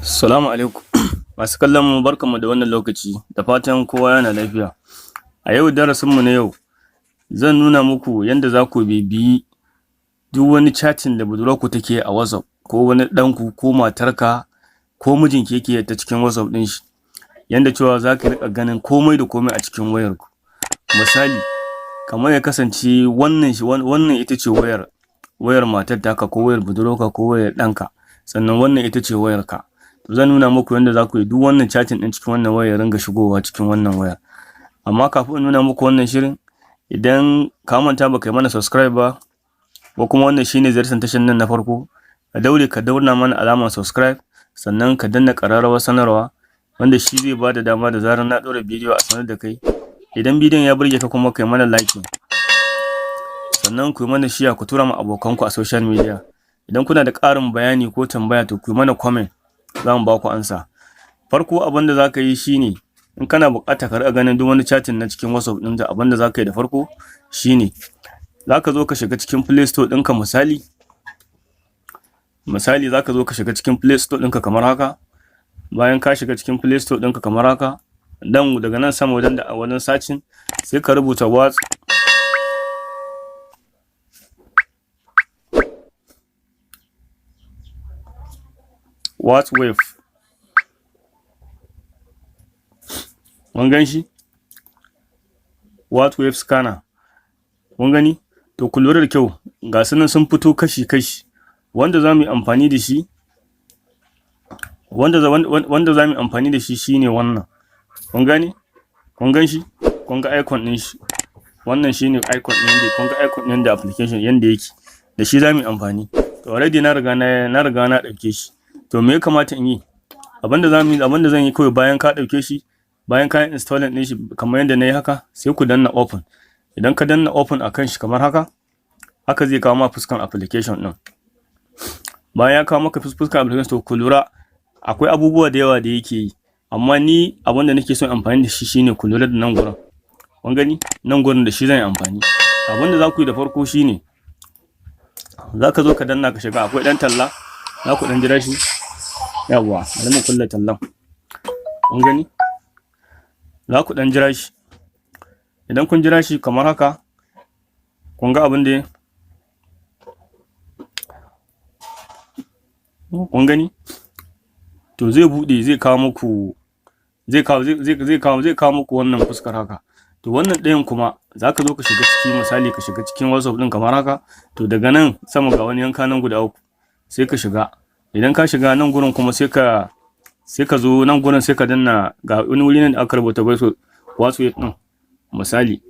Salamu alaikum masu kallon mu, barkanmu da wannan lokaci, da fatan kowa yana lafiya. A yau darasin mu na yau zan nuna muku yanda za ku bibiyi duk wani chatting da budurwarku take yi a WhatsApp, ko wani ɗanku ko matarka ko mijinki yake yi ta cikin WhatsApp ɗin shi, yanda cewa za ka riƙa ganin komai da komai a cikin wayarku. Misali, kamar ya kasance wannan ita ce wayar matar taka ko wayar budurwarka ko wayar ɗanka, sannan wannan ita ce wayarka. Zan nuna muku yanda za ku yi duk wannan chatting ɗin cikin wannan wayar ya ringa shigowa cikin wannan wayar. Amma kafin in nuna muku wannan shirin, idan ka manta ba ka yi mana subscribe ba, ko kuma wannan shine ziyartar tashar nan na farko, ka daure ka danna mana alamar subscribe, sannan ka danna ƙararrawar sanarwa, wanda shi zai bada dama da zarar na ɗaura bidiyo a sanar da kai. Idan bidiyon ya burge ka kuma, kai mana liking, sannan ku yi mana share, ku tura ma abokanku a social media. Idan kuna da ƙarin bayani ko tambaya, to ku yi mana comment, za mu ba ku amsa. Farko, abin da za ka yi shine, in kana buƙatar ka riƙa ganin duk wani chatting na cikin WhatsApp ɗinka, abin da za ka yi da farko shine za ka zo ka shiga cikin Play Store ɗinka. Misali, za ka zo ka shiga cikin Play Store ɗinka kamar haka. Bayan ka shiga cikin Play Store ɗinka kamar haka, dan daga nan sama wajen da wajen searching, sai ka rubuta WhatsWave. Kun gan shi, WhatsWave scanner, kun gani? To, ku lura da kyau, ga su nan sun fito kashi kashi. Wanda za mu yi amfani da shi, wanda za mu yi amfani da shi shine wannan. Kun gani? Kun gan shi? Kun ga icon ɗin shi? Wannan shine icon ɗin da kun ga, icon ɗin da application yanda yake, da shi za mu yi amfani. To, already na riga na ɗauke shi. To, me ya kamata in yi? Abin da zan yi kawai, bayan ka ɗauke shi, bayan ka yi installing ɗin shi kamar yadda na yi haka, sai ku danna open. Idan ka danna open a kan shi kamar haka, haka zai kawo ma fuskan application ɗin. Bayan ya kawo maka fuskan application, to ku lura, akwai abubuwa da yawa da yake yi, amma ni abin da nake son amfani da shi shine, ku lura da nan gurin. Kun gani nan gurin? Da shi zan yi amfani. Abin da za ku yi da farko shine za ka zo ka danna ka shiga. Akwai ɗan talla, za ku ɗan jira shi. Yawwa, bari mu kulle tallan. Kun gani? Za ku ɗan jira shi. Idan kun jira shi kamar haka, kun ga abin da kun gani? To, zai buɗe, zai kawo muku zai kawo muku wannan fuskar haka. To, wannan ɗayan kuma za ka zo ka shiga ciki, misali ka shiga cikin WhatsApp ɗin kamar haka. To, daga nan sama ga wani yanka nan guda uku, sai ka shiga. Idan ka shiga nan gurin kuma, sai ka zo nan gurin, sai ka danna, ga wani wuri nan da aka rubuta WhatsApp ɗin, misali.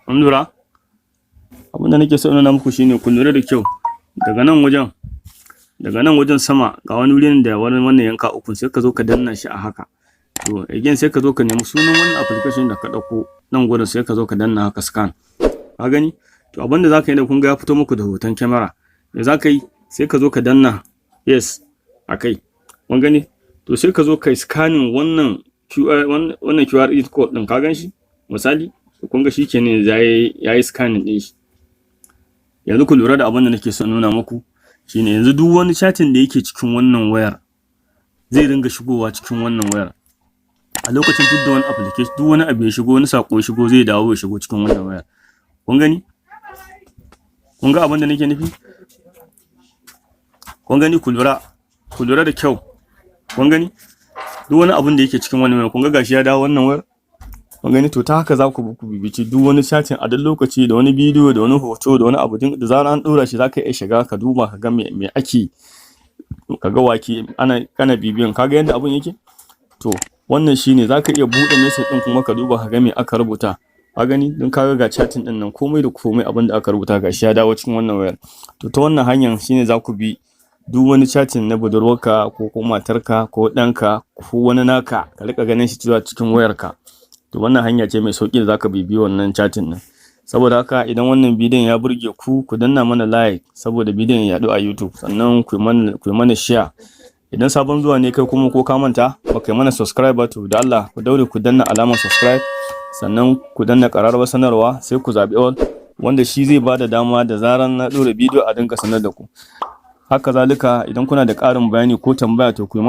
Kun lura? Abin da nake so in nuna muku shine, ku lura da kyau, daga nan wajen sama ga wani wuri da wani wannan yanka uku, sai ka zo ka danna shi a haka. To, again sai ka zo ka nemi sunan wannan application da ka ɗauko nan gurin, sai ka zo ka danna haka, scan. Ka gani? To, abin da za ka yi, da kun ga ya fito muku da hoton kyamara, me za ka yi? Sai ka zo ka danna yes a kai. Kun gani? To, sai ka zo ka yi scanning wannan QR, wannan QR code ɗin. Ka gan shi? Misali, kun ga shikenan, ya yi scanning ɗin shi. Yanzu ku lura da abin da nake son nuna muku shine, yanzu duk wani chatting da yake cikin wannan wayar zai ringa shigowa cikin wannan wayar. A lokacin duk da wani application, duk wani abu ya shigo, wani saƙo ya shigo, zai dawo ya shigo cikin wannan wayar. Kun gani? Kun ga abin da nake nufi? Kun gani? Ku lura, ku lura da kyau. Kun gani? Duk wani abun da yake cikin wannan wayar, kun ga gashi ya dawo wannan wayar. Kun gani? To, ta haka za ku bibici duk wani chatting a duk lokaci, da wani bidiyo, da wani hoto, da wani abu da zarar an ɗora shi, za ka iya shiga ka duba ka ga me ake, ka ga wake ana kana bibiyan. Ka ga yadda abun yake? To, wannan shine. Za ka iya buɗe message ɗin kuma ka duba ka ga me aka rubuta. Ka gani? Don ka ga ga chatting ɗin nan, komai da komai abin da aka rubuta gashi ya dawo cikin wannan wayar. To, ta wannan hanyar shine za ku bi duk wani chatting na budurwarka ko matarka ko ɗanka ko wani naka, ka riƙa ganin shi zuwa cikin wayarka. To, wannan hanya ce mai sauƙi da zaka bibiyi wannan chatting ɗin. Saboda haka, idan wannan bidiyon ya burge ku, ku danna mana like saboda bidiyon ya yaɗu a YouTube, sannan ku yi mana share. Idan sabon zuwa ne kai kuma, ko ka manta ba kai mana subscribe ba, to da Allah ku daure ku danna alamar subscribe, sannan ku danna ƙararrawar sanarwa, sai ku zaɓi all, wanda shi zai bada dama da zaran na ɗora bidiyo a dinga sanar da ku. Haka zalika, idan kuna da ƙarin bayani ko tambaya, to ku yi mana.